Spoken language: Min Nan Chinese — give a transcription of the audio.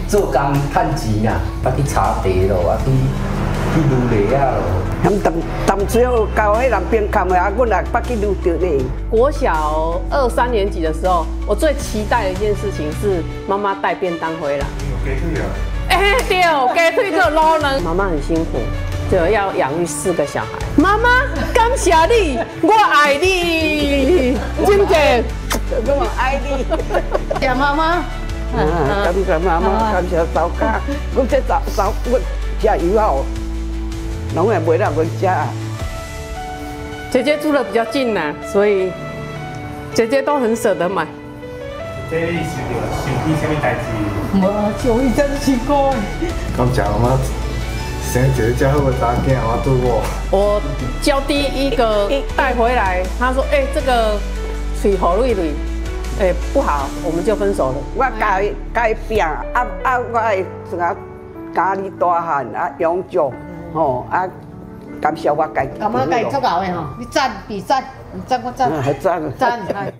做工趁錢啦，捌去炒茶咯，啊去擼犁仔咯。咁淡淡水交彼人邊崁的，啊，阮也捌去擼著呢。國小二三年級的時候，我最期待的一件事情是媽媽帶便當回來。有雞腿啊！欸，對，雞腿閣滷卵。媽媽很辛苦，就要養育四個小孩。媽媽，感謝你，我愛你，真的，我愛你。謝媽媽。啊，感謝媽媽，感謝豆家。阮這豆豆，阮食油好，攏會袂當阮食。姐姐住得比較近呐，所以姐姐都很捨得買。這你想著想起啥物代誌？無，就伊真辛苦。感謝媽媽生一个遮好的查囝，我拄某。我交第一個帶回來，他說：“欸，這個喙好蕊蕊，欸，不好，我們就分手了。” 我共伊共伊拼，啊啊，我會怎啊教你大漢啊養足，吼啊，感謝我家己。感覺家己足𠢕的吼，你讚比讚，你讚我讚。讚。讚。